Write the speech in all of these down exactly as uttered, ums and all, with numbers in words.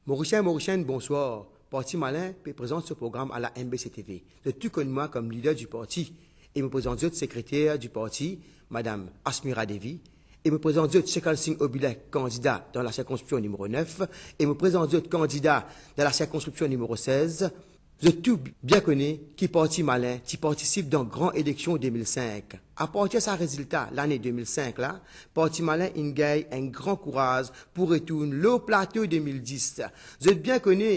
Morisien, Morisienn, bonswar. Parti Malin pe prezant so program a la M B C T V. Zot tou konn mwa kom lider di parti e mo prezant zot sekreter di parti, Madam Asmira Devi, e mo prezant zot Shekhar Singh Obileh, kandida dan lasirkonskripsion nimero nef, e mo prezant zot kandida dan lasirkonskripsion nimero sez. Zot tou bien kone ki Parti Malin ti partisip dan gran eleksion de mil sink. Apartir sa rezilta lane de mil sink la, Parti Malin inn gagn enn gran kouraz pou retourn lor plato de mil dis. Zot bien kone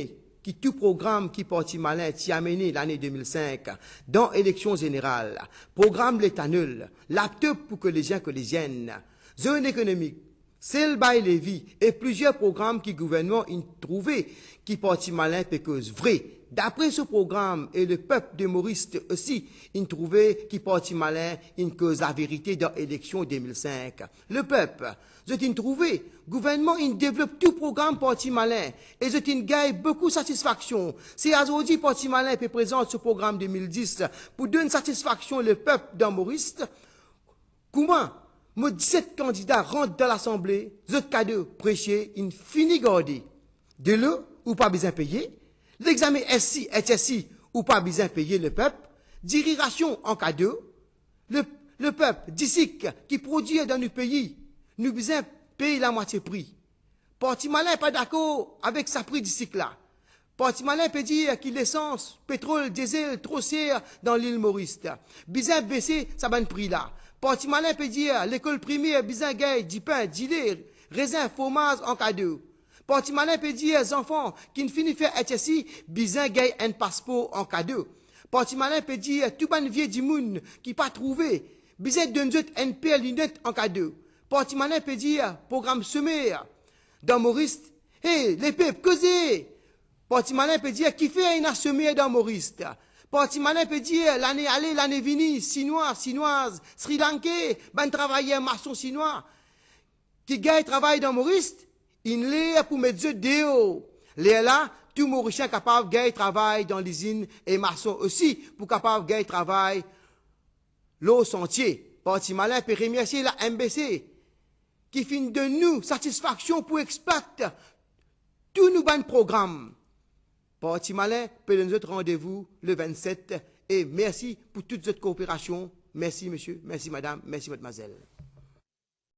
ki tou program ki Parti Malin ti amene lane de mil sink dan eleksion zeneral, program letanol, laptop pou kolezien, kolezienn, zone ekonomik, sel bay levi e plizier program ki gouvernman inn trouve ki Parti Malin pe koz vre. Dapre so program e lepep de Moris osi inn trouve ki Parti Malin inn koz laverite dan eleksion de mil sink. Lepep, zot inn trouve, gouvernman inn devlop tou program Parti Malin e zot inn gagn boukou satisfaksion. Si azordi Parti Malin pe prezant so program de mil dis pou donn satisfaksion lepep dan Moris, kouma mo diset kandida rant dan Lasanble, zot kado prese inn fini garde. Delo, ou pa bizin peye. Lexame S C, H S C, ou pa bizin peye lepep. Diri rasion an kado. Le, lepep, disik ki prodwir dan nou pei, nou bizin pey lamwatie pri. Parti Malin pa dakor avek sa pri disik la. Parti Malin pe dir ki lesans, petrol, diesel tro ser dan lil Moris. Bizin bese sa bann pri la. Parti Malin pe dir lekol primer bizin gagn dipin, dile, rezin, formaz an kado. Parti Malin pe dir zanfan ki'nn fini fer H S C bizin gagn enn paspor an kado. Parti Malin pe dir tou bann vie dimoun ki pa trouve, bizin donn zot enn per linet an kado. Parti Malin pe dir program somer dan Moris. Hey, lepep, koze! Parti Malin pe dir kifer ena somer dan Moris. Parti Malin pe dir lane ale, lane vini, Sinwa, Sinwaz, Srilanke, bann travayer mason sinwa ki gagn travay dan Moris, inn ler pou met zot deor. Lerla, tou Morisien kapav gagn travay dan lizinn e mason osi pou kapav gagn travay lor santie. Parti Malin pe remersie la M B C ki finn donn nou satisfaksion pou exploit tou nou bann program. Parti Malin pe donn zot randevou le vennset e mersi pou tout zot kooperasion. Mersi misie, mersi madam, mersi madmazel.